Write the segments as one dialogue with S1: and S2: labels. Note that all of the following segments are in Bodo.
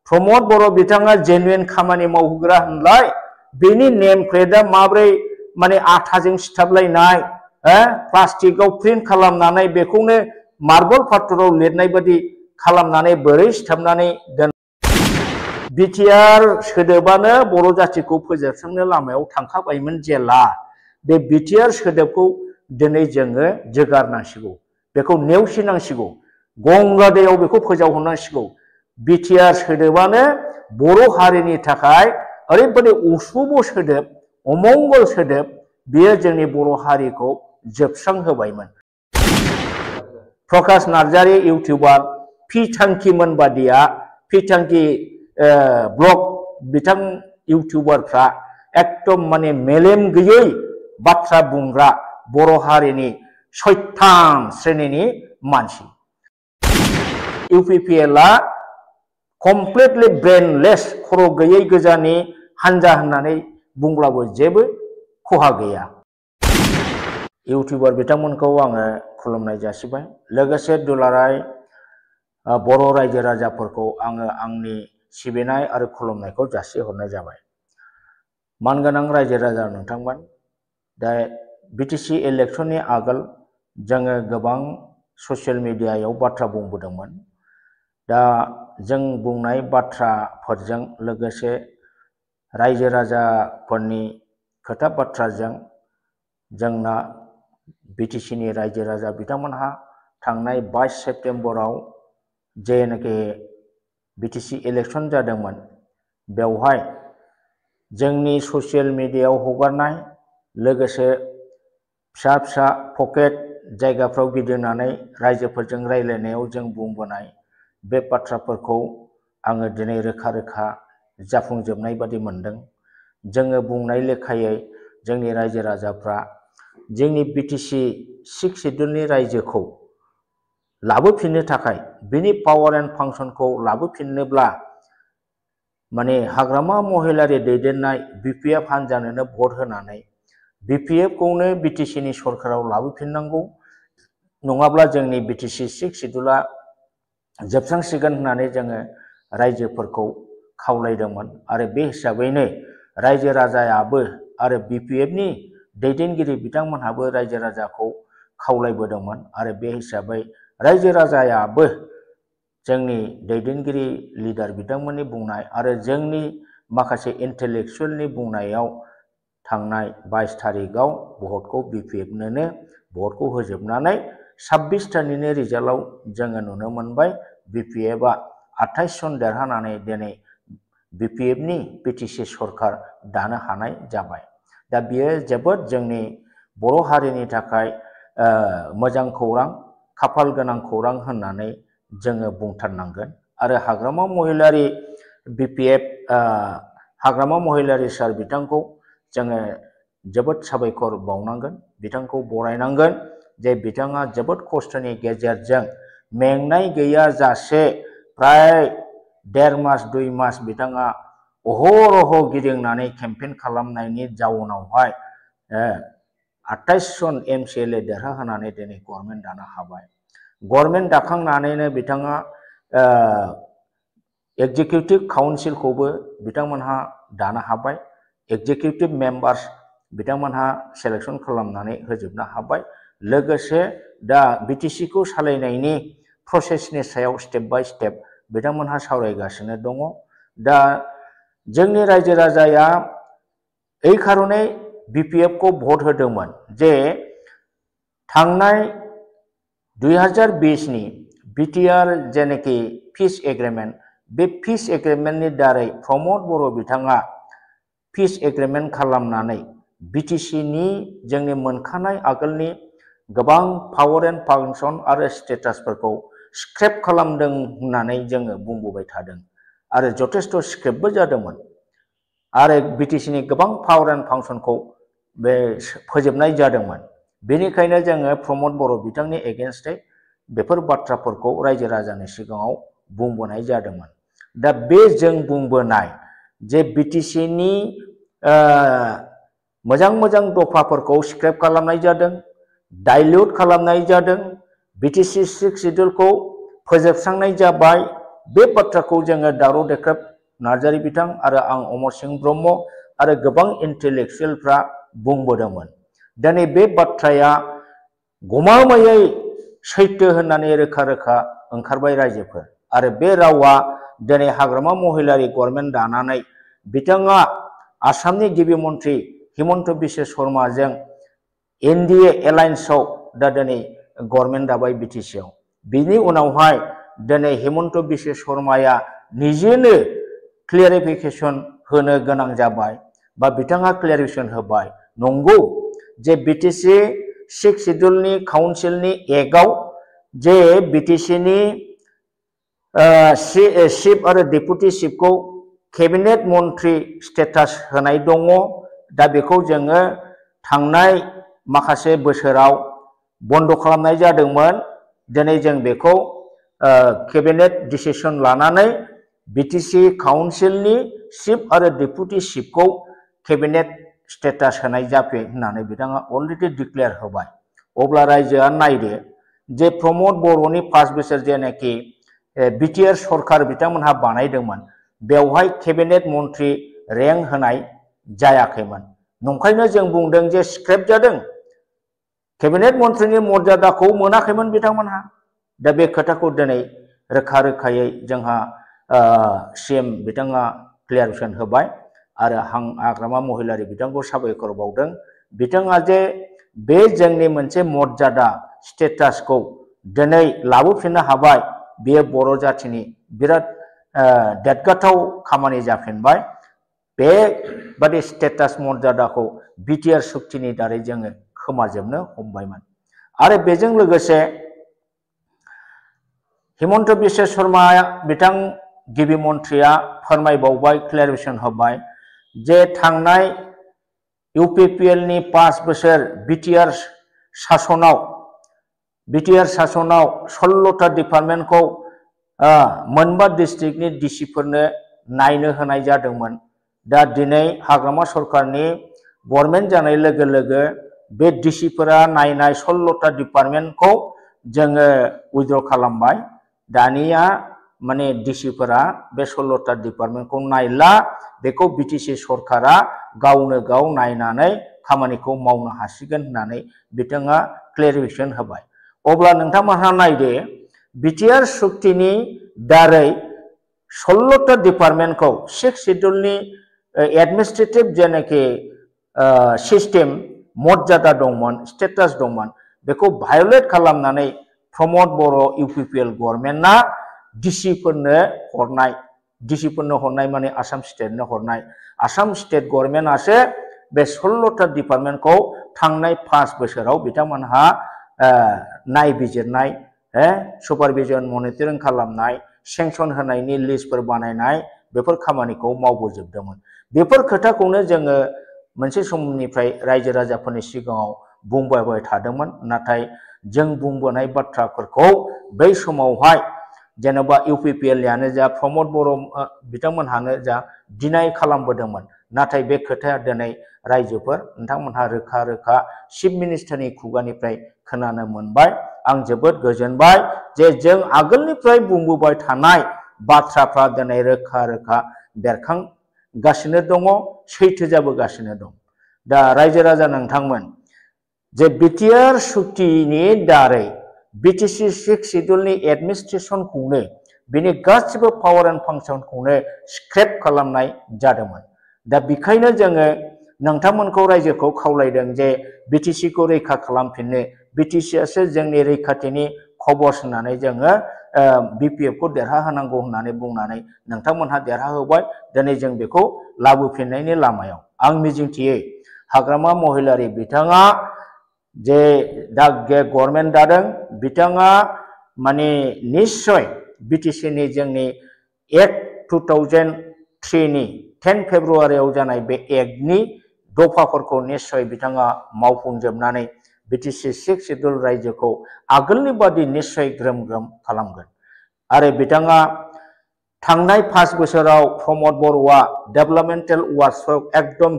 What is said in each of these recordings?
S1: प्रमोद बर' बिथाङा जेनुइन खामानि मावग्रा होनलाय बेनि नेम प्लेटआ माब्रै माने आथाजों सिथाबलायनाय प्लास्टिकआव प्रिन्ट खालामनानै बेखौनो मार्बल पाथराव लिरनाय बादि खालामनानै बोरै सिथाबनानै दोन बिटिआर सोदोबानो बर' जातिखौ फोजोबस्रांनो लामायाव थांखाबायमोन जेला बे बिटिआर सोदोबखौ दिनै जोङो जोगारनांसिगौ बेखौ नेवसिनांसिगौ गंगा दैयाव बेखौ फोजावहरनांसिगौ बिटिआर सोदोबानो बर' हारिनि थाखाय ओरैबायदि उसुब सोदोब अमंगल सोदोब बियो जोंनि बर' हारिखौ जोबस्रांहोबायमोन प्रकाश नार्जारी इउटिउबार फिथांखिमोन बादिया फिथांखि ब्लग बिथां इउटिउबारफ्रा एकदम माने मेलेम गैयै बाथ्रा बुंग्रा बर' हारिनि सैतान श्रेणीनि मानसि इउपिपिएलआ कमप्लिटलि ब्रेनलेस खर' गैयै गोजानि हानजा होननानै बुंब्लाबो जेबो खहा गैया इउटिउबार बिथांमोनखौ आङो खुलुमनाय जासिबाय लोगोसे दुलाराय बर' रायजो राजाफोरखौ आङो आंनि सिबिनाय आरो खुलुमनायखौ जासिहरनाय जाबाय मानगोनां रायजो राजा नोंथांमोन दा बिटिसि इलेक्शननि आगोल जोङो गोबां ससियेल मिडियायाव बाथ्रा बुंबोदोंमोन दा जों बुंनाय बाथ्राफोरजों लोगोसे रायजो राजाफोरनि खोथा बाथ्राजों जोंना बिटिसिनि रायजो राजा बिथांमोनहा थांनाय 22 सेप्तेम्बराव जेनाखि बिटिसि इलेक्शन जादोंमोन बेवहाय जोंनि ससियेल मिडियायाव हगारनाय लोगोसे फिसा फिसा पकेट जायगाफ्राव गिदिंनानै रायजोफोरजों रायज्लायनायाव जों बुंबोनाय बे बाथ्राफोरखौ आङो दिनै रोखा रोखा जाफुंजोबनाय बादि मोनदों जोङो बुंनाय लेखायै जोंनि रायजो राजाफ्रा जोंनि बिटिसि 6 सिड्युलनि रायजोखौ लाबोफिननो थाखाय बिनि पावार एन्ड फांसनखौ लाबोफिननोब्ला माने हाग्रामा महिलारि दैदेननाय बिपिएफ हानजानोनो भट होनानै बिपिएफखौनो बिटिसिनि सरकाराव लाबोफिननांगौ नङाब्ला जोंनि बिटिसि 6 सिड्युला जोबस्रांसिगोन होननानै जोङो रायजोफोरखौ खावलायदोंमोन आरो बे हिसाबैनो रायजो राजायाबो आरो बिपिएफनि दैदेनगिरि बिथांमोनहाबो रायजो राजाखौ खावलायबोदोंमोन आरो बे हिसाबै रायजो राजायाबो जोंनि दैदेनगिरि लिडार बिथांमोननि बुंनाय आरो जोंनि माखासे इन्टेलेक्सुयेलनि बुंनायाव थांनाय 22 तारिखआव भटखौ बिपिएफनोनो भटखौ होजोबनानै 26 तानिनो रिजाल्टआव जोङो नुनो मोनबाय बिपिएफआ 28 जन देरहानानै दिनै बिपिएफनि बिटिसि सरकार दानो हानाय जाबाय दा बियो जोबोद जोंनि बर' हारिनि थाखाय मोजां खौरां खाफाल गोनां खौरां होननानै जोङो बुंथारनांगोन आरो हाग्रामा महिलारि बिपिएफ हाग्रामा महिलारि सार बिथांखौ जोङो जोबोद साबायखर बावनांगोन बिथांखौ बरायनांगोन जे बिथाङा जोबोद खस्थ'नि गेजेरजों मेंनाय गैयाजासे प्राय 1.5 मास 2 मास बिथाङा अहरह गिदिंनानै केम्पेइन खालामनायनि जाउनावहाय 28 जन एमसिएलए देरहाहोनानै दिनै गभर्नमेन्ट दानो हाबाय गभर्नमेन्ट दाखांनानैनो बिथाङा एग्जिकिउटिभ काउन्सिलखौबो बिथांमोनहा दानो हाबाय एग्जिकिउटिभ मेम्बार्स बिथांमोनहा सेलेक्शन खालामनानै होजोबनो हाबाय लोगोसे दा बिटिसिखौ सालायनायनि प्रसेसनि सायाव स्टेप बाय स्टेप बिथांमोनहा सावरायगासिनो दङ दा जोंनि रायजो राजाया এই কারণে বিপিএফ को भोट होदोंमोन जे थांनाय 2020 नि बिटिआर जेनेकि पीस एग्रीमेंट बे पीस एग्रीमेंटनि दारै प्रमोद बर' बिथाङा पीस एग्रीमेंट खालामनानै बिटिसिनि जोंनि मोनखानाय आगोलनि गोबां पावर एन्ड फांसन आरो स्टेटासफोरखौ स्क्रैप खालामदों होननानै जोङो बुंबोबाय थादों आरो जथेस्थ स्क्रैपबो जादोंमोन आरो बिटिसिनि गोबां पावर एन्ड फांसनखौ बे फोजोबनाय जादोंमोन बेनिखायनो जोङो प्रमोद बर' बिथांनि एगेन्स्टै बेफोर बाथ्राफोरखौ रायजो राजानि सिगाङाव बुंबोनाय जादोंमोन दा बे जों बुंबोनाय जे बिटिसिनि मोजां मोजां दफाफोरखौ स्क्रैप खालामनाय जादों डाइल्यूट खालामनाय जादों बिटिसि 6 सिड्यूलखौ फोजोबस्रांनाय जाबाय बे बाथ्राखौ जोङो दारौ देख्रेब नार्जारी बिथां आरो आं अमर सिंह ब्रह्म आरो गोबां इन्टेलेक्सुयेलफ्रा बुंबोदोंमोन। दिनै बे बाथ्राया गमामायै सैथो होननानै रोखा रोखा ओंखारबाय रायजोफोर आरो बे रावा दिनै हाग्रामा महिलारी गभर्नमेन्ट दानानै बिथाङा आसामनि गिबि मन्थ्रि हिमन्त बिश्व शर्माजों एनडिए एलायन्सआव दा दिनै गभर्नमेन्ट दाबाय बिटिसिआव। बिनि उनावहाय दिनै हिमन्त बिश्व शर्माया निजेनो क्लियारिफिकेसन होनो गोनां जाबाय बा बिथाङा क्लियारिफिकेसन होबाय नंगौ जे बिटिसि सिक्स शिड्यूलनि काउन्सिलनि एक्टआव जे बिटिसिनि चिफ आरो डेपुटि चिफखौ केबिनेट मन्थ्रि स्टेटास होनाय दङ। दा बेखौ जोङो थांनाय माखासे बोसोराव बन्द खालामनाय जादोंमोन। दिनै जों बेखौ केबिनेट डिसिसन लानानै बिटिसि काउन्सिलनि चिफ आरो डेपुटि चिफखौ केबिनेट स्टेटास होनाय जाफै होननानै बिथाङा अलरेडि डिक्लेयार होबाय। अब्ला रायजोआ नायदो जे प्रमद बर'नि 5 बोसोर जेनाखि बिटिआर सरकार बिथांमोनहा बानायदोंमोन बेवहाय केबिनेट मन्थ्रि रेंक होनाय जायाखैमोन। नंखायनो जों बुंदों जे स्क्रेप जादों, केबिनेट मन्थ्रिनि मर्यादाखौ मोनाखैमोन बिथांमोनहा। दा बे खोथाखौ दिनै रोखा रोखायै जोंहा सीएम बिथाङा क्लियारिफिकेसन होबाय आरो आं हाग्रामा महिलारी बिथांखौ साबायखर बावदों। बिथाङा जे बे जोंनि मोनसे मर्यादा स्टेटासखौ दिनै लाबोफिननो हाबाय बेयो बर' जाथिनि बिराद देरगाथाव खामानि जाफिनबाय। बेबादि स्टेटास मर्यादाखौ बिटिआर सुक्तिनि दारै जोङो खोमाजोबनो हमबायमोन। आरो बेजों लोगोसे हिमन्त बिश्व शर्मा बिथां गिबि मन्थ्रिया फोरमायबावबाय, क्लियारिफिकेसन होबाय जे थांनाय इउपिपिएलनि 5 बोसोर बिटिआर सासनाव 16टा डिपार्टमेन्टखौ मोनबा डिस्ट्रिक्टनि डिसिफोरनो नायनो होनाय जादोंमोन। दा दिनै हाग्रामा सरकारनि गभर्नमेन्ट जानाय लोगो लोगो बे डिसिफोरा नायनाय 16टा डिपार्टमेन्टखौ जोङो उइथड्र खालामबाय। दानिया माने डिसिफोरा बे 16टा डिपार्टमेन्टखौ नायला, बेखौ बिटिसि सरकारा गावनो गाव नायनानै खामानिखौ मावनो हासिगोन होननानै बिथाङा क्लियारिफिकेसन होबाय। अब्ला नोंथांमोनहा नायदो बिटिआर सुक्तिनि दारै 16टा डिपार्टमेन्टखौ 6 शिड्यूलनि एडमिनिस्ट्रेटिभ जेनाखि सिस्टेम मर्यादा दंमोन, स्टेटास दंमोन, बेखौ भायलेट खालामनानै प्रमद बर' इउपिपिएल गभर्नमेन्टआ डिसिफोरनो हरनाय माने आसाम स्टेटनो हरनाय। आसाम स्टेट गभर्नमेन्टआसो बे 16टा डिपार्टमेन्टखौ थांनाय 5 बोसोराव बिथांमोनहा नायबिजिरनाय, सुपारभिजन मनिटरिं खालामनाय, सेंसन होनायनि लिस्टफोर बानायनाय बेफोर खामानिखौ मावबोजोबदोंमोन। बेफोर खोथाखौनो जोङो मोनसे समनिफ्राय रायजो राजाफोरनि सिगाङाव बुंबाय थादोंमोन। नाथाय जों बुंबोनाय बाथ्राफोरखौ बै समावहाय जेनेबा इउपिपिएलआनो जा प्रमद बर' बिथांमोनहानो जा डिनाय खालामबोदोंमोन। नाथाय बे खोथाया दिनै रायजोफोर नोंथांमोनहा रोखा रोखा चिफ मिनिस्टारनि खुगानिफ्राय खोनानो मोनबाय। आं जोबोद गोजोनबाय जे जों आगोलनिफ्राय बुंबोबाय थानाय बाथ्राफ्रा दिनै रोखा रोखा बेरखांगासिनो दङ, सैथो जाबोगासिनो दं। दा रायजो राजा नोंथांमोन, जे बिटिआर सुक्तिनि दारै बिटिसि 6 शिड्यूलनि एडमिनिस्ट्रेसनखौनो बिनि गासिबो पावार एन्ड फांसनखौनो स्क्रेप खालामनाय जादोंमोन। दा बेखायनो जोङो नोंथांमोनखौ रायजोखौ खावलायदों जे बिटिसिखौ रैखा खालामफिननो, बिटिसिआसो जोंनि रैखाथिनि खबस होननानै जोङो बिपिएफखौ देरहाहोनांगौ होननानै बुंनानै नोंथांमोनहा देरहाहोबाय। दिनै जों बेखौ लाबोफिननायनि लामायाव आं मिजिंथियो हाग्रामा महिलारी बिथाङा जे दा गभर्नमेन्ट दादों बिथाङा माने निश्चय बिटिसिनि जोंनि एक्ट 2003नि 10 फेब्रुवारियाव जानाय बे एक्टनि दफाफोरखौ निश्चय बिथाङा मावफुंजोबनानै बिटिसि 6 शिड्यूल रायजोखौ आगोलनि बादि निश्चय ग्रोम ग्रोम खालामगोन। आरो बिथाङा थांनाय 5 बोसोराव प्रमद बर'आ डेभेलपमेन्टेल वार्क्सखौ एकदम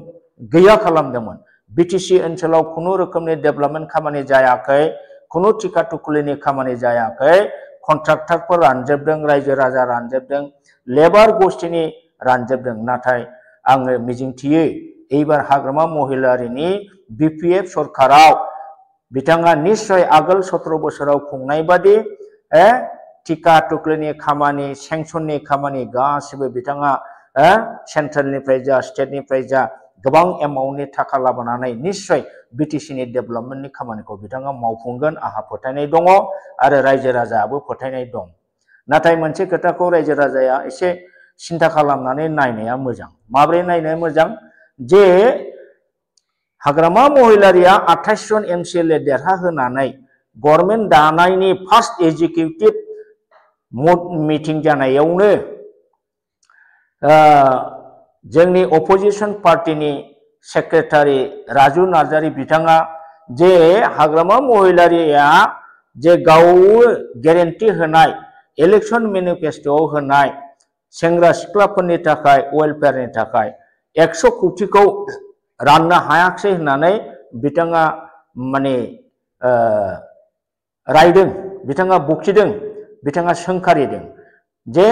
S1: गैया खालामदोंमोन। बिटिसि ओनसोलाव खुनु रोखोमनि डेभेलपमेन्ट खामानि जायाखै, खुनु टिका टुकुलिनि खामानि जायाखै, कन्ट्राक्टरफोर रानजोबदों, रायजो राजा रानजोबदों, लेबार गोष्ठीनि रानजोबदों। नाथाय आङो मिजिंथियो एबार हाग्रामा महिलारिनि BPF सरकाराव बिथाङा निश्चय आगोल 17 बोसोराव खुंनाय बादि टिका टुक्लिनि खामानि, सेंसननि खामानि गासिबो बिथाङा सेन्ट्रेलनिफ्राय जा स्टेटनिफ्राय जा गोबां एमाउन्टनि थाखा लाबोनानै निश्चय BTCनि डेभेलपमेन्टनि खामानिखौ बिथाङा मावफुंगोन आंहा फोथायनाय दङ आरो रायजो राजायाबो फोथायनाय दं। नाथाय मोनसे खोथाखौ रायजो राजाया एसे सिन्था खालामनानै नायनाया मोजां। माब्रै नायनाया मोजां? जे हाग्रामा महिलारिया 28 जन MCLA देरहाहोनानै गभर्नमेन्ट दानायनि फार्स्ट एग्जिकिउटिभ मिटिं जानायावनो जोंनि अपोजिशन पार्टीनि सेक्रेटारि राजु नार्जारी बिथाङा जे हाग्रामा महिलारिया जे गाव गेरेन्टि होनाय इलेक्शन मेनिफेस्ट'आव होनाय सेंग्रा सिख्लाफोरनि थाखाय वेलफेयारनि थाखाय 100 कौटिखौ राननो हायाखै होननानै बिथाङा माने रायदों, बिथाङा बखिदों, बिथाङा सोंखारिदों जे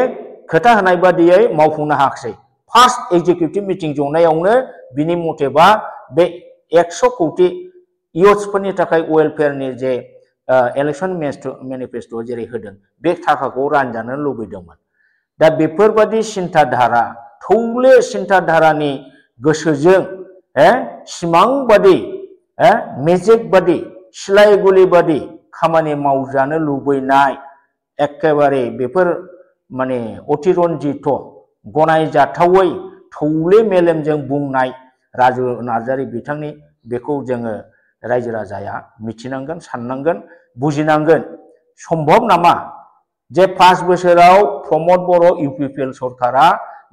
S1: खोथा होनाय बादियै मावफुंनो हायाखै। फार्स्ट एग्जिकिउटिभ मिटिं जनायावनो बिनि मथेबा बे 100 कौटि इयुथ्सफोरनि थाखाय वेलफेयारनि जे इलेक्शन मेनिफेस्ट'आव जेरै होदों बे थाखाखौ रानजानो लुबैदोंमोन। दा बेफोरबादि सिन्थाधारा, थौले सिन्थाधारानि गोसोजों सिमां बादि मेजिक बादि सिलाय गुलि बादि खामानि मावजानो लुबैनाय एखेबारे बेफोर माने अतिरन्जित गनायजाथावै थौले मेलेमजों बुंनाय राजु नार्जारी बिथांनि बेखौ जोङो रायजो राजाया मिथिनांगोन, साननांगोन, बुजिनांगोन। सम्भब नामा जे 5 बोसोराव प्रमद बर' UPPL सरकारा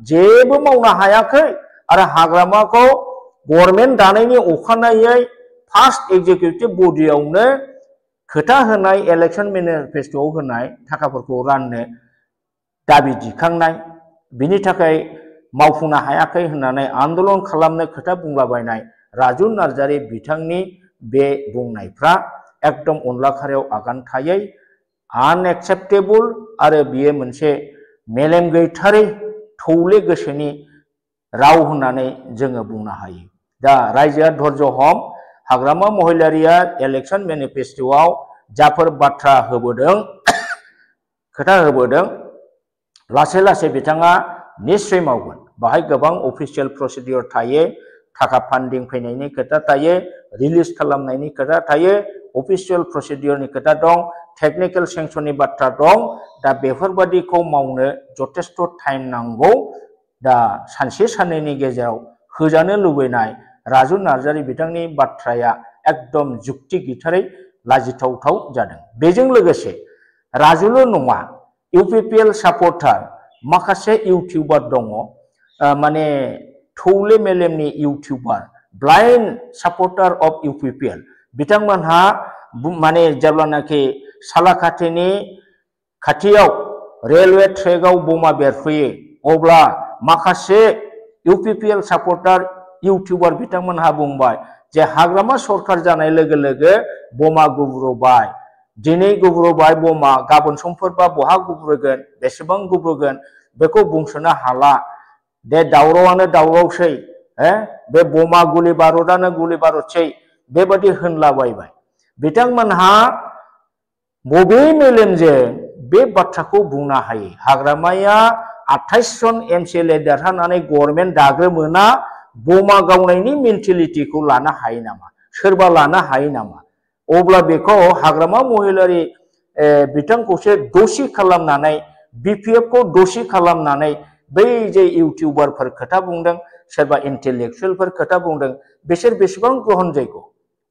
S1: जेबो मावनो हायाखै आरो हाग्रामाखौ गभर्नमेन्ट दानायनि अखानायै फार्स्ट एग्जिकिउटिभ बडियावनो खोथा होनाय इलेक्शन मेनिफेस्ट'आव होनाय थाखाफोरखौ राननो दाबि दिखांनाय, बिनि थाखाय मावफुंनो हायाखै होननानै आन्दोलन खालामनो खोथा बुंलाबायनाय राजु नार्जारी बिथांनि बे बुंनायफ्रा एकदम अनला खारियाव आगान थायै आनएक्सेप्टेबल आरो बियो मोनसे मेलेम गैथारै थौले गोसोनि राव होननानै जोङो बुंनो हायो। दा रायजोआ धैर्य हम, हाग्रामा महिलारिया इलेक्शन मेनिफेस्ट'आव जाफोर बाथ्रा होबोदों, खोथा होबोदों, लासै लासै बिथाङा निश्चय मावगोन। बाहाय गोबां अफिसियेल प्रसिडियर थायो, थाखा फान्डिं फैनायनि खोथा थायो, रिलिज खालामनायनि खोथा थायो, अफिसियेल प्रसिडियरनि खोथा दं, टेक्निकेल सेंसननि बाथ्रा दं। दा बेफोरबादिखौ मावनो जथेस्थ टाइम नांगौ। दा सानसे साननैनि गेजेराव होजानो लुबैनाय राजु नार्जारी बिथांनि बाथ्राया एकदम जुक्ति गैथारै लाजिथावथाव जादों। बेजों लोगोसे राजुल' नङा, UPPL सापर्टार माखासे इउटिउबार दङ, माने थौले मेलेमनि इउटिउबार, ब्लाइन्ड सापर्टार अफ UPPL बिथांमोनहा माने जेब्लानाखि सालाकाथिनि खाथियाव रेलवे ट्रेकआव बमा बेरफैयो अब्ला माखासे UPPL सापर्टार इउटिउबार बिथांमोनहा बुंबाय जे हाग्रामा सरकार जानाय लोगो लोगो बमा गुब्रुबाय, दिनै गुब्रुबाय बमा, गाबोन समफोरबा बहा गुब्रुगोन, बेसेबां गुब्रुगोन बेखौ बुंसोनो हाला, बे दावरावानो दावरावसै, बे बमा गुलि बारुदानो गुलि बारुदसै, बेबादि होनलाबायबाय। बिथांमोनहा बबे मेलेमजों बे बाथ्राखौ बुंनो हायो? हाग्रामाया 28 जन MCLA देरहानानै गभर्नमेन्ट दाग्रोमोना बमा गावनायनि मेन्टेलिटिखौ लानो हायो नामा? सोरबा लानो हायो नामा? अब्ला बेखौ हाग्रामा महिलारि बिथांखौसो दसि खालामनानै, BPF खौ दसि खालामनानै बै जे इउटिउबारफोर खोथा बुंदों, सोरबा इन्टेलेक्सुयेलफोर खोथा बुंदों, बिसोर बेसेबां ग्रहण जैग'?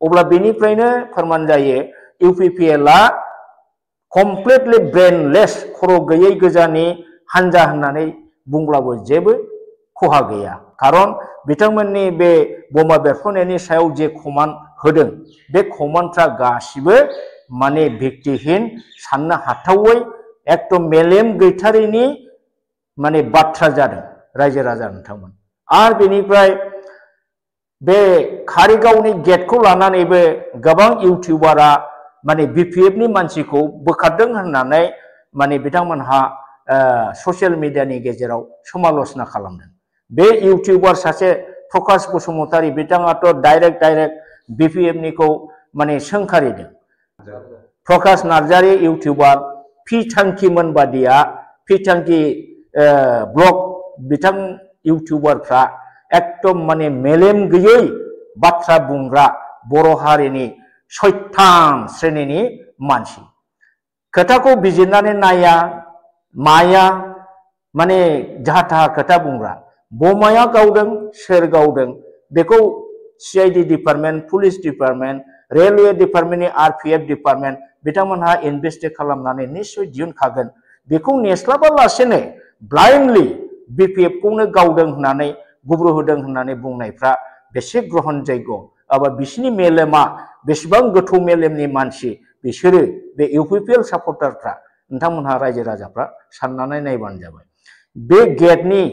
S1: अब्ला बेनिफ्रायनो फोरमान जायो UPPLआ कमप्लिटलि ब्रेनलेस, खर' गैयै गोजानि हान्जा होननानै बुंब्लाबो जेबो खहा गैया। खारन बिथांमोननि बे बमा बेरफ्रुनायनि सायाव जे कमान्ड होदों बे कमान्डफ्रा गासिबो माने भित्तिहीन, साननो हाथावै, एकदम मेलेम गैथारैनि माने बाथ्रा जादों रायजो राजा नोंथांमोन। आरो बेनिफ्राय बे कारिगावनि गेटखौ लानानैबो गोबां इउटिउबारा माने BPF नि मानसिखौ बोखारदों होननानै माने बिथांमोनहा ससियेल मिडियानि गेजेराव समालोचना खालामदों। बे इउटिउबार सासे प्रकाश बसुमतारी बिथाङाथ' डाइरेक्ट बिपिएफनिखौ माने सोंखारिदों। प्रकाश नार्जारी इउटिउबार फिथांखिमोन बादिया फिथांखि ब्लग बिथां इउटिउबारफ्रा एकदम माने मेलेम गैयै बाथ्रा बुंग्रा बर' हारिनि सैतान श्रेणीनि मानसि। खोथाखौ बिजिरनानै नाया माया माने जाहा थाहा खोथा बुंग्रा। बमाया गावदों सोर गावदों बेखौ CID department, police department, railway डिपार्टमेन्टनि आरपीएफ डिपार्टमेन्ट बिथांमोनहा इनभेस्टिगेट खालामनानै निश्चय दिहुनखागोन। बेखौ नेस्लाबालासेनो ब्लाइन्डलि बिपिएफखौनो गावदों होननानै गुब्रु होदों होननानै बुंनायफ्रा बेसे ग्रहणजोग्य एबा बिसिनि मेलेमा बेसेबां गोथौ मेलेमनि मानसि बिसोरो बे इउपिपिएल सापर्टारफ्रा नोंथांमोनहा रायजो राजाफ्रा साननानै नायबानो जाबाय। बे गेटनि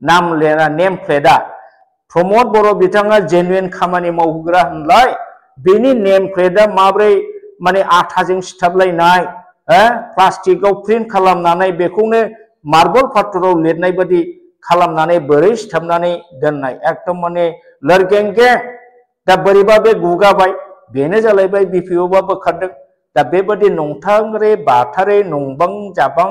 S1: नाम लेरा नेम प्लेटआ प्रमद बर' बिथाङा जेनुइन खामानि मावग्रा होनलाय बेनि नेम प्लेटआ माब्रै माने आथाजों सिथाबलायनाय प्लास्टिकआव प्रिन्ट खालामनानै बेखौनो मार्बल पाथराव लिरनाय बादि खालामनानै बोरै सिथाबनानै दोननाय एकदम माने लोरगेंगे। दा बोरैबा बे गुगाबाय बेनो जालायबाय बिपिएफआ बोखारदों। दा बेबादि नंथारै बाथारै नंबां जाबां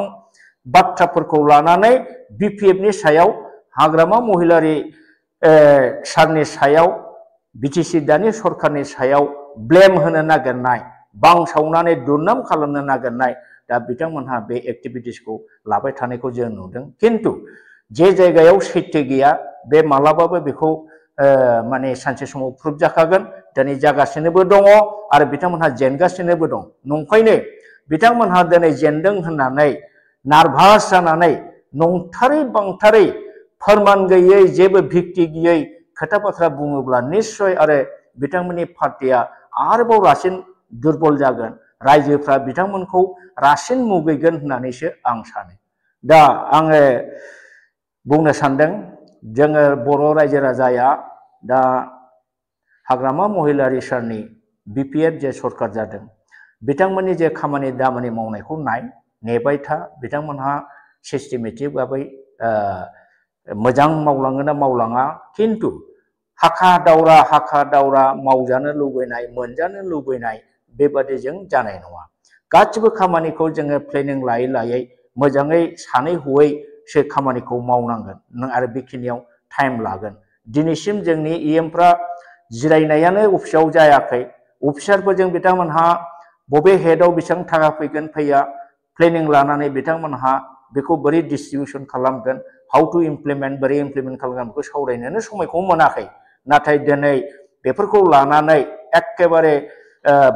S1: बाथ्राफोरखौ लानानै बिपिएफनि सायाव हाग्रामा महिलारी सारनि सायाव बिटिसि दानि सरकारनि सायाव ब्लेम होनो नागिरनाय, बांसावनानै दुरनाम खालामनो नागिरनाय दा बिथांमोनहा बे एक्टिभिटिसखौ लाबाय थानायखौ जों नुदों। खिन्थु जे जायगायाव सैथो गैया बे मालाबाबो बेखौ माने सानसे समाव प्रुफ जाखागोन। दिनै जागासिनोबो दङ आरो बिथांमोनहा जेनगासिनोबो दं। नंखायनो बिथांमोनहा दिनै जेनदों होननानै नार्भास जानानै नंथारै बांथारै फोरमान गैयै जेबो भित्ति गैयै खोथा बाथ्रा बुङोब्ला निश्चय आरो बिथांमोननि पार्टिया आरोबाव रासिन दुर्बल जागोन। रायजोफ्रा बिथांमोनखौ रासिन मुगैगोन होननानैसो आं सानो। दा आङो बुंनो सानदों जोङो बर' रायजो राजाया दा हाग्रामा महिलारी सारनि बिपिएफ जे सरकार जादों बिथांमोननि जे खामानि दामानि मावनायखौ नाय, नेबाय था बिथांमोनहा सिस्टेमेटिक भाबै मोजां मावलाङो ना मावलाङा। खिन्थु हाखा दावरा मावजानो लुबैनाय मोनजानो लुबैनाय बेबादिजों जानाय नङा। गासिबो खामानिखौ जोङो प्लेनिं लायै मोजाङै सानै हयै खामानिखौ मावनांगोन आरो बेखिनियाव टाइम लागोन। दिनैसिम जोंनि इएमफ्रा जिरायनायानो अफिसाव जायाखै। अफिसारफोरजों बिथांमोनहा बबे हेडआव बेसेबां थाखा फैगोन फैया प्लेनिं लानानै बिथांमोनहा बेखौ बोरै डिस्ट्रिबिउसन खालामगोन, हाउ टु इमप्लिमेन्ट बोरै इमप्लिमेन्ट खालामगोन बेखौ सावरायनोनो समायखौ मोनाखै। नाथाय दिनै बेफोरखौ लानानै एखेबारे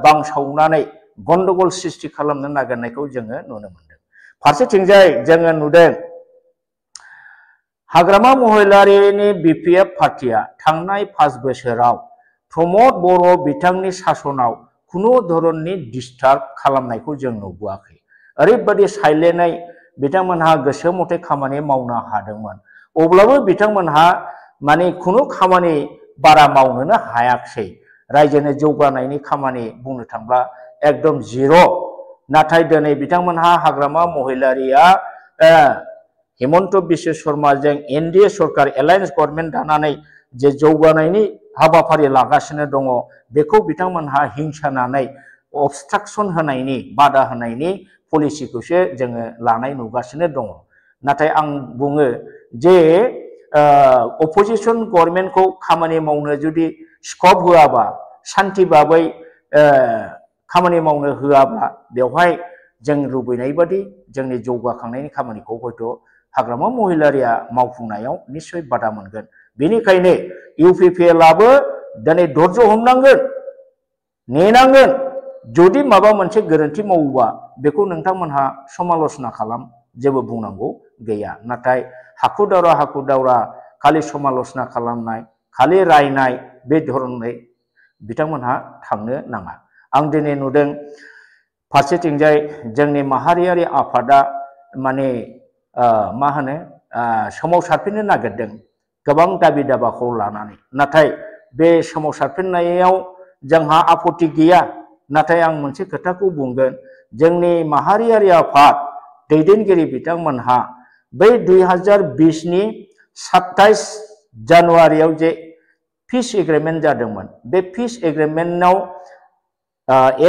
S1: बांसावनानै गन्डगल सृष्टि खालामनो नागिरनायखौ जोङो नुनो मोनदों। फारसेथिंजाय जोङो नुदों हाग्रामा महिलारीनि बिपिएफ पार्टिया थांनाय 5 बोसोराव प्रमद बर' बिथांनि सासनाव खुनु धरननि डिस्टार्ब खालामनायखौ जों नुबोआखै। ओरैबादि साइलेन्टै बिथांमोनहा गोसो मथे खामानि मावनो हादोंमोन। अब्लाबो बिथांमोनहा माने खुनु खामानि बारा मावनोनो हायाखै। रायजोनि जौगानायनि खामानि बुंनो थांब्ला एकदम जिर'। नाथाय दिनै बिथांमोनहा हाग्रामा महिलारीया हेमन्त बिश्व शर्माजों एनडिए सरकार एलायन्स गभर्नमेन्ट दानानै जे जौगानायनि हाबाफारि लागासिनो दङ बेखौ बिथांमोनहा हिंसानानै अबस्ट्राक्सन होनायनि बादा होनायनि पलिसिखौसो जोङो लानाय नुगासिनो दङ। नाथाय आं बुङो जे अपोजिशन गभर्नमेन्टखौ खामानि मावनो जुदि स्कप होआबा सान्थि भाबै खामानि मावनो होआब्ला बेवहाय जों लुबैनाय बादि जोंनि जौगाखांनायनि खामानिखौ हयथ' हाग्रामा महिलारीया मावफुंनायाव निश्चय बादा मोनगोन। बेनिखायनो इउपिपिएलआबो दिनै धैर्य हमनांगोन, नेनांगोन। जुदि माबा मोनसे गोरोन्थि मावोबा बेखौ नोंथांमोनहा समालोचना खालाम, जेबो बुंनांगौ गैया। नाथाय हाखु दावरा खालि समालोचना खालामनाय, खालि रायनाय बे धरनै बिथांमोनहा थांनो नाङा। आं दिनै नुदों फारसेथिंजाय जोंनि माहारियारि आफादा माने मा होनो सोमावसारफिननो नागिरदों गोबां दाबि दाबाखौ लानानै। नाथाय बे सोमावसारफिननायाव जोंहा आपत्ति गैया। नाथाय आं मोनसे खोथाखौ बुंगोन, जोंनि माहारियारि आफाद दैदेनगिरि बिथांमोनहा बै 2020 नि 27 जानुवारियाव जे पीस एग्रीमेंट जादोंमोन बे पीस एग्रीमेंटआव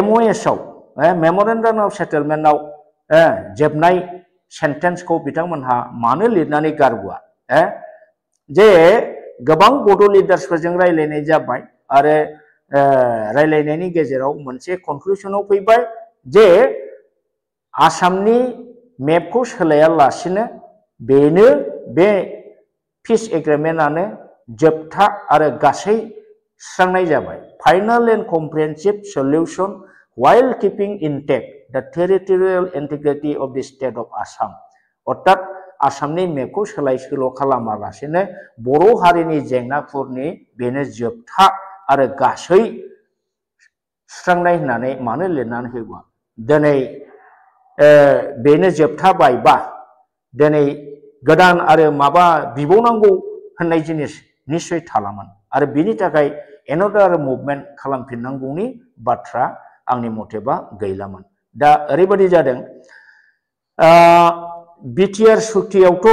S1: MOS आव मेमोरेंडम ऑफ सेटलमेंटआव जोबनाय सेंटेंसखौ बिथांमोनहा मानो लिरनानै गारबोआ जे गोबां बड' लिडार्सफोरजों रायलायनाय जाबाय आरो रायलायनायनि गेजेराव मोनसे कनक्लुजनाव फैबाय जे आसामनि मेपखौ सोलायालासिनो बेनो बे पीस एग्रीमेंटआनो जोबथा आरो गासै सुस्रांनाय जाबाय final and comprehensive solution while keeping intact the territorial integrity of the state of Assam अर्थात आसामनि मेपखौ सोलाय सोल' खालामालासेनो बर' हारिनि जेंनाफोरनि बेनो जोबथा आरो गासै सुस्रांनाय होननानै मानो लिरनानै होबा दिनै बेनो जोबथाबायबा दिनै गोदान आरो माबा बिबावनांगौ होननाय जिनिस निश्चय थालामोन आरो बिनि थाखाय एनादार मुभमेन्ट खालामफिननांगौनि बाथ्रा आंनि मथेबा गैलामोन दा ओरैबायदि जादों बिटिआर सुक्तियावथ'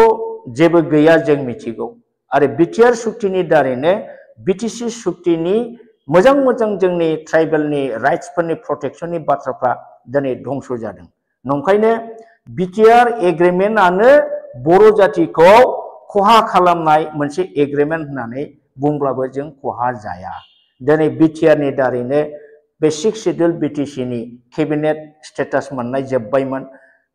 S1: जेबो गैया जों मिथिगौ आरो बिटिआर सुक्तिनि दारैनो बिटिसि सुक्तिनि मोजां मोजां जोंनि ट्राइबेलनि राइट्सफोरनि प्रोटेक्शननि बाथ्राफ्रा दिनै धंस जादों नंखायनो बिटिआर एग्रीमेंटआनो बर' जातिखौ खहा खालामनाय मोनसे एग्रीमेंट होननानै बुंब्लाबो जों खहा जाया दिनै बिटिआरनि दारैनो बे 6 शेड्यूल बिटिसिनि कैबिनेट स्टेटास मोननाय जोब्बायमोन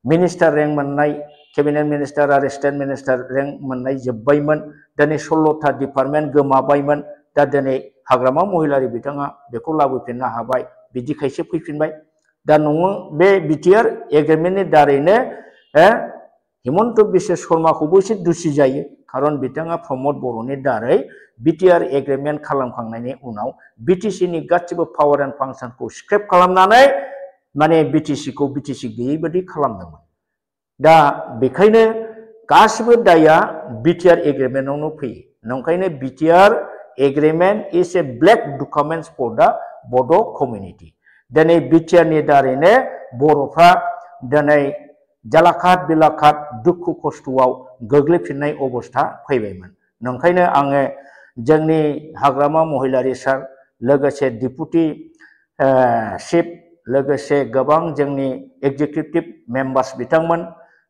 S1: मिनिस्टार रैंक मोननाय कैबिनेट मिनिस्टार आरो स्टेट मिनिस्टार रैंक मोननाय जोब्बायमोन दिनै 16था डिपार्टमेंट गोमाबायमोन दा दिनै हाग्रामा महिलारि बिथाङा बेखौ लाबोफिननो हाबाय बिदि खायसे फैफिनबाय दा नङो बे बिटिआर एग्रीमेंटनि दारैनो हिमन्त बिश्व शर्माखौबो एसे दुसि जायो खारन बिथाङा प्रमोद बर'नि दारै बिटिआर एग्रीमेंट खालामखांनायनि उनाव बिटिसिनि गासिबो पावर एंड फांशनखौ स्क्रैप खालामनानै माने बिटिसिखौ बिटिसि गैयै बायदि खालामदोंमोन दा बेखायनो गासिबो दाया बिटिआर एग्रीमेंटआवनो फैयो नंखायनो BTR agreement is a black documents for the बड' कम्युनिटी दिनै बिटिआरनि दारैनो बर'फ्रा दिनै जालाखात बिलाखात दुखु खस्थ'आव गोग्लैफिननाय अबस्था फैबायमोन नंखायनो आङो जोंनि हाग्रामा महिलारि सार लोगोसे डिपुटी चिफ लोगोसे गोबां जोंनि एग्जीक्यूटिव मेम्बार्स बिथांमोन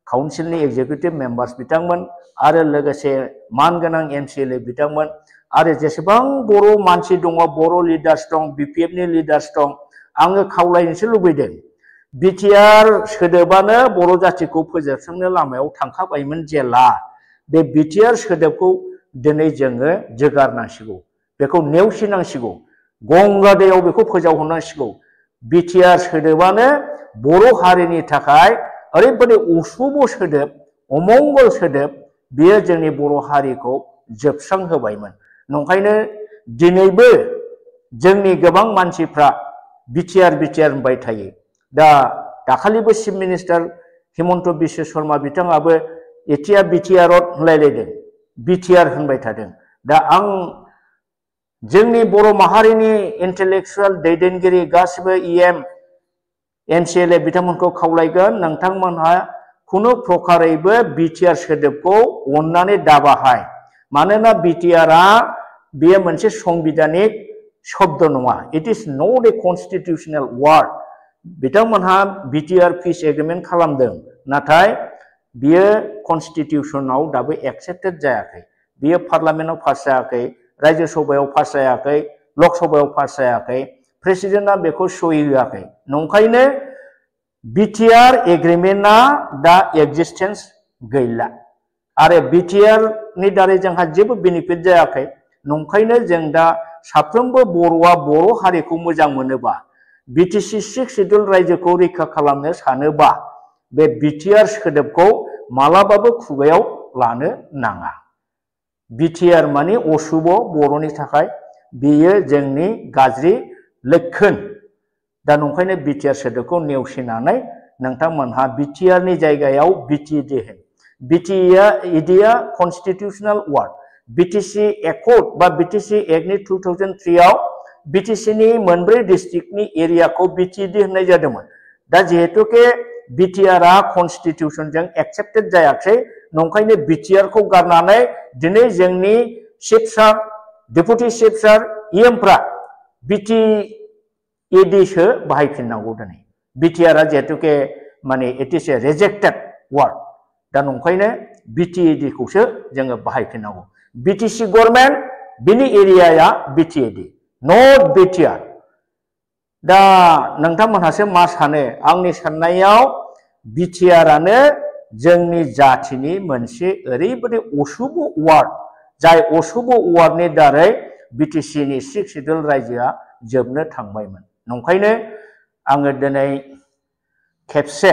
S1: काउन्सिलनि एग्जीक्यूटिव मेम्बार्स बिथांमोन आरो लोगोसे मानगोनां एमसीएलए बिथांमोन आरो जेसेबां बर' मानसि दङ बर' लिडार्स दं बीपीएफनि लिडार्स दं आङो खावलायनोसो लुबैदों बिटिआर सोदोबानो बर' जातिखौ फोजोबस्रांनो लामायाव थांखाबायमोन जेला बे बिटिआर सोदोबखौ दिनै जोङो जोगारनांसिगौ बेखौ नेवसिनांसिगौ गंगा दैयाव बेखौ फोजावहरनांसिगौ बिटिआर सोदोबानो बर' हारिनि थाखाय ओरैबायदि अशुभ सोदोब अमंगल सोदोब बियो जोंनि बर' हारिखौ जोबस्रांहोबायमोन नंखायनो दिनैबो जोंनि गोबां मानसिफ्रा बिटिआर होनबाय थायो दा दाखालिबो चिफ मिनिस्टार हिमन्त बिश्व शर्मा बिथाङाबो एथिया बिटिआर होनलायलायदों बिटिआर होनबाय थादों दा आं जोंनि बर' माहारिनि इंटेलेक्चुअल दैदेनगिरि गासिबो इएम एमसीएलए बिथांमोनखौ खावलायगोन नोंथांमोनहा खुनु प्रकारैबो बिटिआर सोदोबखौ अननानै दाबाहाय मानोना बिटिआरआ बेयो मोनसे संबिधानिक शब्द नङा it is not a constitutional word बिथांमोनहा बिटिआर पीस एग्रीमेंट खालामदों नाथाय बियो कन्स्टिट्यूशनाव दाबो एक्सेप्टेड जायाखै बियो पार्लियामेन्टआव पास जायाखै राज्य सभायाव पास जायाखै लक सभायाव पास जायाखै प्रेसिडेन्टआ बेखौ सहि होआखै नंखायनो बिटिआर एग्रीमेंटआ दा एक्जिस्टेंस गैला आरो बिटिआर नि दारै जोंहा जेबो बेनिफिट जायाखै नंखायनो जों दा साफ्रोमबो बर'आ बर' हारिखौ मोजां मोनोबा बिटिसि 6 शेड्यूल राज्योखौ रैखा खालामनो सानोबा बे बिटिआर सोदोबखौ मालाबाबो खुगायाव लानो नाङा बिटिआर माने अशुभ बर'नि थाखाय बेयो जोंनि गाज्रि लक्षण दा नंखायनो बिटिआर सोदोबखौ नेवसिनानै नोंथांमोनहा बिटिआर नि जायगायाव बिटिएडि होन BTAD constitutional word BTC accord बा बिटिसि एक्टनि 2003 आव बिटिसि नि मोनब्रै डिस्ट्रिक्टनि एरियाखौ बिटिएडि होननाय जादोंमोन दा जिहेतुके BTR कन्स्टिट्यूशनजों एक्सेप्टेड जायाखै नंखायनो BTR खौ गारनानै दिनै जोंनि चिफ सार डेपुटी चिफ सार EMफ्रा BTAD सो बाहायफिननांगौ दिनै BTR जेहेतुके माने it is a rejected word दा नंखायनो BTAD खौसो जोङो बाहायफिननांगौ BTC गवर्नमेंट बिनि एरियाया BTAD नट BTR दा नोंथांमोनहासो मा सानो आंनि साननायाव BTR आनो जोंनि जातिनि मोनसे ओरैबायदि अशुभ वार्ड जाय अशुभ वार्डनि दारै BTC नि 6 सिडुल रायजोआ जोबनो थांबायमोन नंखायनो आङो दिनै खेबसे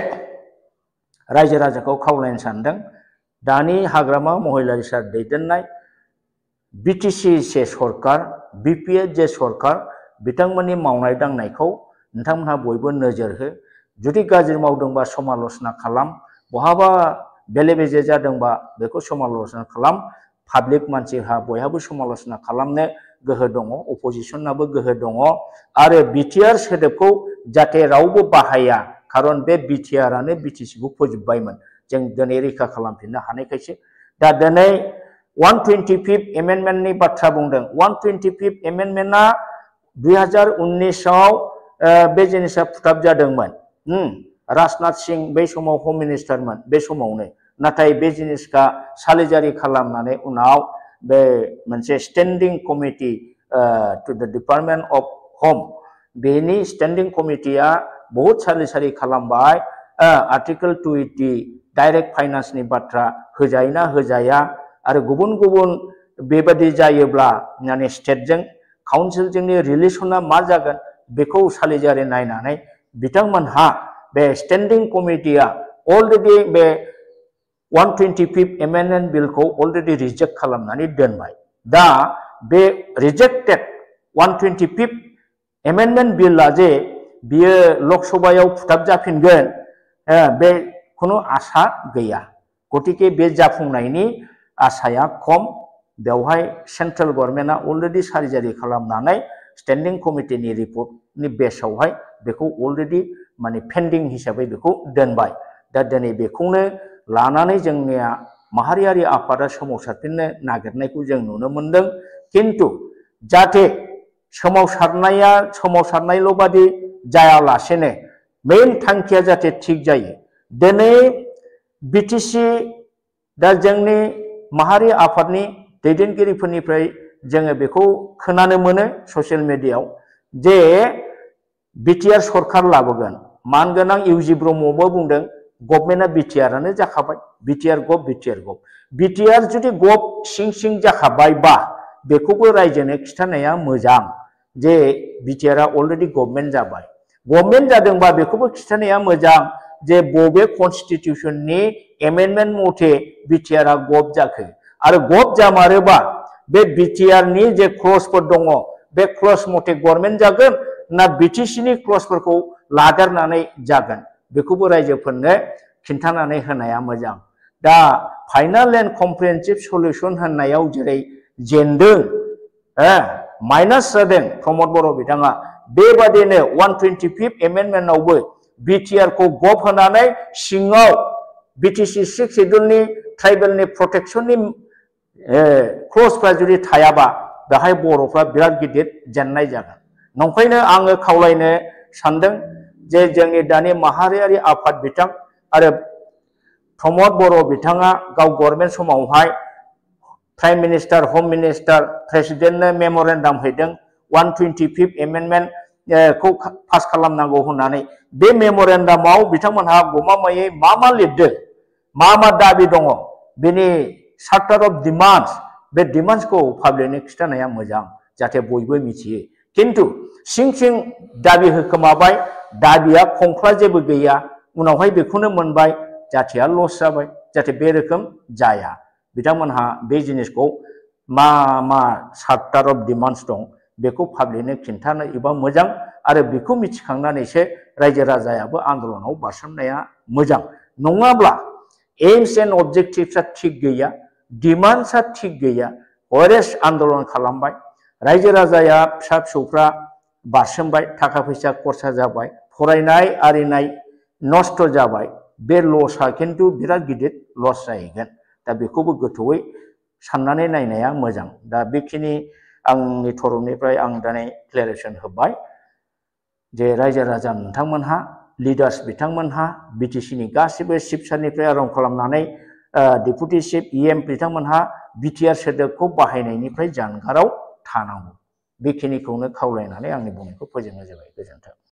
S1: रायजो राजाखौ खावलायनो सानदों दानि हाग्रामा महिलारि सार दैदेननाय BTC जे सरकार BPA जे सरकार बिथांमोननि मावनाय दांनायखौ नोंथांमोनहा बयबो नोजोर हो जुदि गाज्रि मावदोंबा समालोचना खालाम बहाबा बेले बेजे जादोंबा बेखौ समालोचना खालाम पाब्लिक मानसिहा बयहाबो समालोचना खालामनो गोहो दङ अपोजिशनाबो गोहो दङ आरो BTR सोदोबखौ जाहाथे रावबो बाहाया खारन बे BTR आनो BTC खौ फोजोबबायमोन जों दिनै रैखा खालामफिननो हानायखायसो दा दिनै 125th एमेन्डमेन्टनि बाथ्रा बुंदों 125th एमेन्डमेन्टआ 2019 आव बे जिनिसा फुटाब जादोंमोन राजनाथ सिंह बे समाव होम मिनिस्टारमोन बे समावनो नाथाय बे जिनिसखौ सालिजारि खालामनानै उनाव बे मोनसे स्टेन्डिं कमिटि टु द डिपार्टमेन्ट अफ होम बेनि स्टेन्डिं कमिटिया बहुत सालिजारि खालामबाय आर्टिकल 280 डाइरेक्ट फाइनान्सनि बाथ्रा होजायोना होजाया आरो गुबुन गुबुन बेबादि जायोब्ला माने स्टेटजों काउन्सिलजोंनि रिलेसना मा जागोन बेखौ सालिजारि नायनानै बिथांमोनहा बे स्टेन्डिं कमिटिया अलरेडि बे 125th एमेन्डमेन्ट बिलखौ अलरेडि रिजेक्ट खालामनानै दोनबाय दा बे रिजेक्टेड 125th एमेन्डमेन्ट बिलआ जे बियो लकसभायाव फुटाब जाफिनगोन बे खुनु आसा गैया गतिके बे जाफुंनायनि आसाया खम बेवहाय सेन्ट्रेल गभर्नमेन्टआ अलरेडि सारिजारि खालामनानै स्टेन्डिं कमिटिनि रिपर्टनि बेसावहाय बेखौ अलरेडि माने पेन्डिं हिसाबै बेखौ दोनबाय दा दिनै बेखौनो लानानै जोंनिया माहारियारि आफादा सोमावसारफिननो नागिरनायखौ जों नुनो मोनदों किन्तु जाहाथे सोमावसारनायल' बादि जायालासेनो मेन थांखिया जाहाथे थिग जायो दिनै BTC दा जोंनि माहारि आफादनि दैदेनगिरिफोरनिफ्राय जोङो बेखौ खोनानो मोनो ससियेल मिडियायाव जे BTR सरकार लाबोगोन मानगोनां इउजि ब्रह्मबो बुंदों गभर्नमेन्टआ BTR आनो जाखाबाय BTR गभ BTR जुदि गभ सिं जाखाबायबा बेखौबो रायजोनो खिथानाया मोजां जे BTR आ अलरेडि गभर्नमेन्ट जाबाय गभर्नमेन्ट जादोंबा बेखौबो खिथानाया मोजां जे बबे कन्स्टिट्यूशननि एमेन्डमेन्ट मथे BTR आ गभ जाखो आरो गभ जामारोबा बे BTR नि जे क्लजफोर दङ बे क्लज मथे गभर्नमेन्ट जागोन ना BTC नि क्लजफोरखौ लादेरनानै जागोन बेखौबो रायजोफोरनो खिन्थानानै होनाया मोजां दा फाइनाल एन्ड कम्प्रिहेन्सिभ सल्युशन होननायाव जेरै जेनदों माइनास जादों प्रमद बर' बिथाङा बेबादिनो 125th एमेन्डमेन्टआवबो BTR खौ गभ होनानै सिङाव BTC 6 सिडुलनि ट्राइबेलनि प्रटेक्शननि क्लजफ्रा जुदि थायाबा बेहाय बर'फ्रा बिराद गिदिर जेननाय जागोन नंखायनो आङो खावलायनो सानदों जे जोंनि दानि माहारियारि आफाद बिथां आरो प्रमद बर' बिथाङा गाव गभर्नमेन्ट समावहाय प्राइम मिनिस्टार होम मिनिस्टार प्रेसिडेन्टनो मेमरेन्डाम हैदों 125th एमेन्डमेन्ट खौ पास खालामनांगौ होननानै बे मेमरेन्डामाव बिथांमोनहा गमामायै मा लिरदों मा दाबि दङ बेनि चार्टार अफ डिमान्ड्स बे डिमान्ड्सखौ पाब्लिकनो खिथानाया मोजां जाहाथे बयबो मिथियो किन्तु सिं दाबि होखोमाबाय दाबिया खंख्ला जेबो गैया उनावहाय बेखौनो मोनबाय जाथिया लस जाबाय जाहाथे बे रोखोम जाया बिथांमोनहा बे जिनिसखौ मा चार्टार अफ डिमान्ड्स दं बेखौ पाब्लिकनो खिन्थानो एबा मोजां आरो बेखौ मिथिखांनानैसो रायजो राजायाबो आन्दोलनाव बारसोमनाया मोजां नङाब्ला एम्स एन्ड अबजेक्टिव्सआ थिग गैया डिमान्ड्सआ थिग गैया हरेस्ट आन्दोलन खालामबाय रायजो राजाया फिसा फिसौफ्रा बारसोमबाय थाखा फैसा खरसा जाबाय फरायनाय आरिनाय नष्ट जाबाय बे लसआ खिन्थु बिराद गिदिर लस जाहैगोन दा बेखौबो गोथौयै साननानै नायनाया मोजां दा बेखिनि आंनि तरफनिफ्राय आं दिनै क्लियारेसन होबाय जे रायजो राजा नोंथांमोनहा लिडार्स बिथांमोनहा बिटिसिनि गासिबो चिफ सारनिफ्राय आरम्भ खालामनानै डेपुटि चिफ इएम बिथांमोनहा बिटिआर सोदोबखौ बाहायनायनिफ्राय जानगाराव थानांगौ बेखिनिखौनो खावलायनानै आंनि बुंनायखौ फोजोबनाय जाबाय गोजोन्थों।